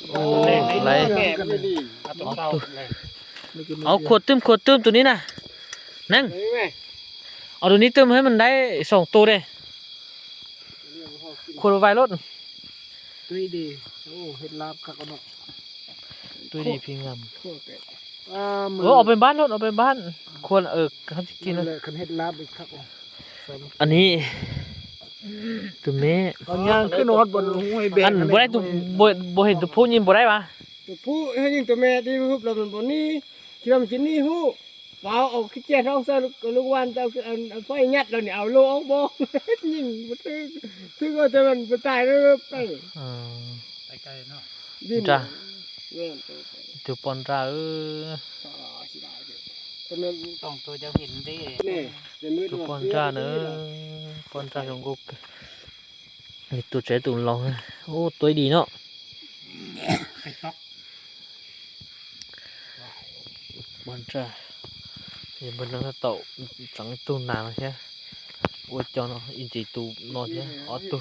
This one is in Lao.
ໂອ້ ໄຫຼ ເອົາຂວດຕື່ມ ຂວດຕື່ມໂຕນີ້ນະ ນັ່ງ ເອົາໂຕນີ້ຕື່ມໃຫ້ມັນໄດ້ສອງໂຕເດ້ ຂວດໄວໂລດ ຕຸ້ຍດີ ໂອ້ ເຮັດລາບຄັກເນາະ ຕຸ້ຍດີພິມງາມ ເອີ ເອົາໄປບ້ານໂລດ ເອົາໄປບ້ານ ຄວນ ເອີ ຄັນຊິກິນ ແຫຼະ ຄັນເຮັດລາບຄັກ ອັນນີ້ ໂຕແມ່ ເອົາຍ່າງຂຶ້ນຮອດບ່ອນຫ້ວຍແບກ ອັນ ອັນນີ້ ບໍ່ໄດ້ໂຕ ບໍ່ ບໍ່ເຫັນໂຕຜູ້ຍິງບໍ່ໄດ້ຫວາ ໂຕຜູ້ໃຫ້ຍິງໂຕແມ່ຕິ ຮູບແລ້ວມັນບໍ່ໜີ ຄິດວ່າມັນຊິໜີຮູ້ ຟ້າວເອົາຂີ້ແຈນອອກໃສ່ລູກ ລູກຫວ່ານ ເອົາ ອັນ ອັນໄຟຍັດແລ້ວນີ້ ເອົາໂລອອກບໍ່ ຍິງບໍ່ຖືກ ຖືກວ່າແຕ່ມັນບໍ່ຕາຍເດີ ໄປ ເອີ ໄປໄກເນາະ ບິນ ຈ້າ ແມ່ນ ໂຕປອນຈ້າເອີຍ ເສຍດາຍເດີ ສອງໂຕເຈົ້າເຫັນເດ້ ນີ້ ໂຕປອນຈ້າເອີຍ ປອນຈ້າຂອງກູ ນີ້ໂຕໃຫຍ່ໂຕລອງ ໂອ້ ໂຕດີເນາະ ໄຂ່ຕອກ ບອນຈ້າ ເຫັນເພິ່ນເອົາເຕົາ ສັງຕູນາແທ້ ໂອ້ຍ ເຈົ້າເນາະ ອີຈີຕູນອນແທ້ ອອດຕູ